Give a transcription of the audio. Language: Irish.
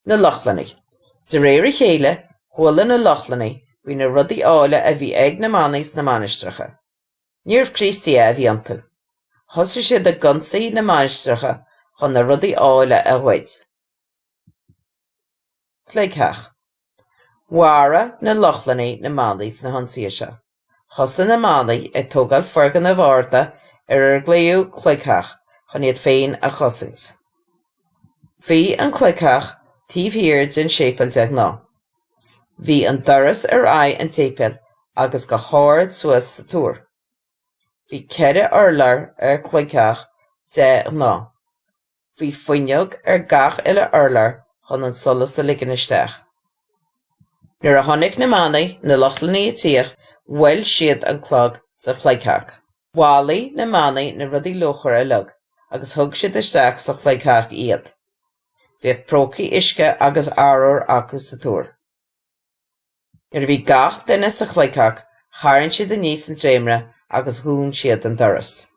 Na Lochlannaigh. De réir a chéile, chuala na Lochlannaigh faoi na rudaí áille a bhí ag na manaigh sna mainistreacha. Níorbh Críostaithe a bhí iontu. Thosaigh siad ag ionsaí na mainistreacha chun na rudaí áille a ghoid. Cloigtheach. Mharaigh na Lochlannaigh na manaigh sna hionsaithe seo. Thosaigh na manaigh ag tógáil foirgnimh arda ar ar glaodh cloigtheach chun iad féin a chosaint. Bhí an cloigtheach taobh thiar den séipéal de ghnáth. Bhí an doras ar aghaidh an tséipéil agus go hard suas sa túr. Bhí ceithre urlár ar chloigtheach de ghnáth. Bhí fuinneog ar gach uile urlár chun an solas a ligean isteach. Nuair a chonaic na manaigh na Lochlannaigh ag tíocht, bhuail siad an clog sa chloigtheach. Bhailigh na manaigh na rudaí luachmhara uilig agus thug siad isteach sa chloigtheach iad. Bhíodh prócaí uisce agus arbhar acu sa túr. Nuair a bhí gach duine sa chloigtheach, tharraing siad aníos an dréimire agus dhún siad an doras.